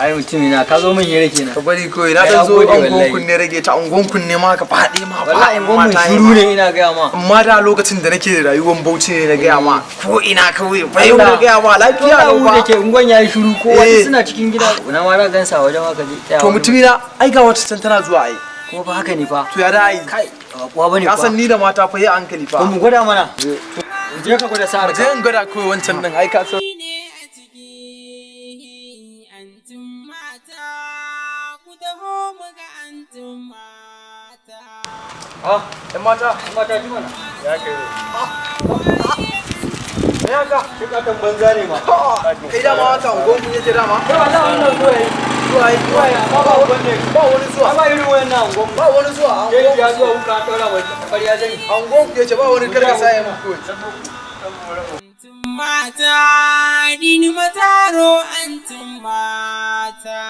Ai mutum na ka zo min hira kenan. Ka bari kawai na Ai, dan na zo gode angon wallahi. kunne rage ta angon kunne ma ka faɗi ma Wallahi faɗin unguwan mu mata shiru ne ina gaya ma. Amma da lokacin da nake rayuwar Bauchi ne na gaya ma ko ina kawai bai Allah. na gaya ma lafiya To lau da fa. ke unguwan yayi shiru ko wani Eh. suna cikin gida. Na ma na gansa a wajen haka je. Tsaya To wani. mutumina, ai ga wata can tana zuwa ai. Kuma fa haka ne fa. To ya da ai? Kai, ba kuwa bane Ka fa. san ni da mata fa yi a hankali fa. Ko mu gwada mana. Je ka gwada sa'ar Je ka. in gwada kawai wancan din ai ka san. Ne a ciki antin mata, ku taho mu ga antin mata. Ah, Yan mata. mata ji mana. Ya kai. Ya ka. Shi katon banza ne ma. Kai dama haka unguwan kun yake dama. Kai wallahi wannan zuwa yi. Zuwa yi. Zuwa yi amma ba unguwan ne. Ba wani zuwa. Ba irin wayannan unguwan. Ba wani zuwa a Ke unguwan. ya zuwa kuka ɗora mai ƙwarya zan yi. A unguwan ku yake ba wani karka sa ya muku. Antin mata, dini mataro antin mata.